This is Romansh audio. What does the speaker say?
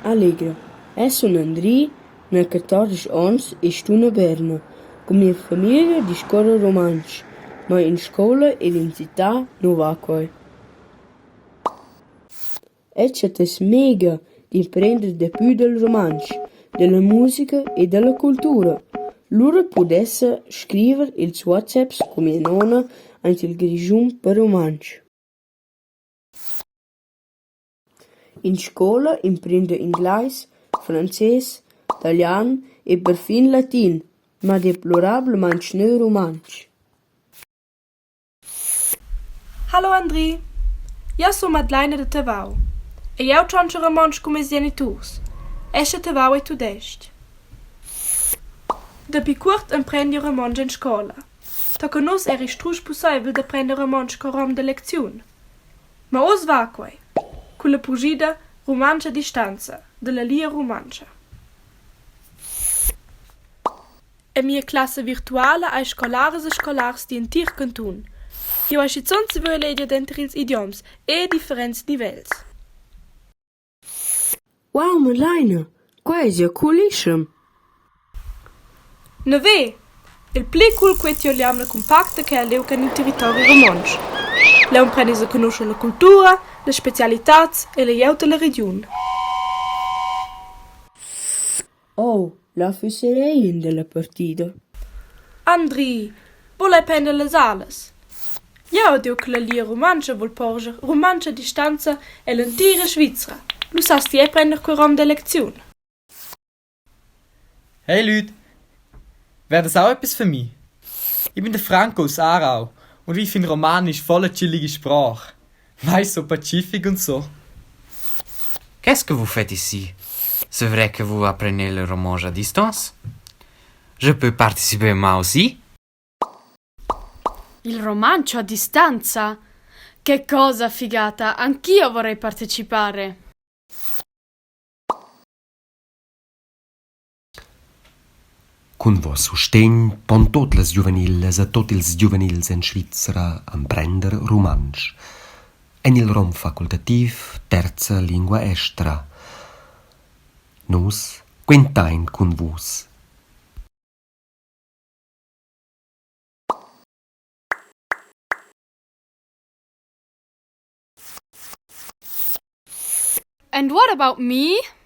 Allegra, eu sun Andri, n'ha quattordesch ons e stun a Berna. Cun mia famiglia discuorra rumantsch, ma in scoula ed in cità nu va quai. Eu chattess mega d'imprender daplü dal rumantsch, da la musica e da la cultura. Lura pudessa scriver ils WhatsApps cun mia nona aint il Grischun per rumantsch. In scoula imprenda inglais, frances, talian e perfin latin, ma deplorabelmaing na rumantsch. Hallo Andri, jeu sun Madleina da Tavau e jeu tschontschel romontsch cun mes geniturs, escha Tavau ei tudestg. Dapi cuort emprend jeu romontsch en scola. Tochen uss eri strusch pusseivel da prender romontsch sco rom da lecziun. Ma oz va quei, culla purschida Rumantsch a distanza dalla Lia Rumantscha. En mia classa virtuala hai scolaras e scolars digl entir cantun. Jeu hai schizun saviu eleger denter ils idioms e differents nivels. Wow Madlaina, quai es ja coolischem! Neve! Il pli cool quei tiel l'jamna cumpacta che ha liug en il territori romontsch. Leu emprendis da conoscher la cultura, las specialitads e la glieud dalla regiun. Oh, là füss eir eu in da la partida. Andri, vul ei prender las alas? Jeu aud che la Lia Rumantscha vul porscher rumantsch a distanza ell'entira Svizra. Lu sas ti era prender quei rom d'elecziun. Hey Leute, wäre das auch etwas für mich? Ich bin der Franco aus Aarau und ich finde Romanisch voll eine chillige Sprache. Weisst, so Pazifik und so. Qu'est-ce que vous faites ici? C'est vrai que vous apprenez le romanche à distance? Je peux participer moi aussi? Il romancio a distanza? Che cosa figata! Anch'io vorrei partecipare! Cun vos sustegn pon tut las giuvenilas e tut ils giuvenils en Svizra emprender rumantsch. En il rom facultativ terza lingua estra. Nus quintain cun vus. And what about me?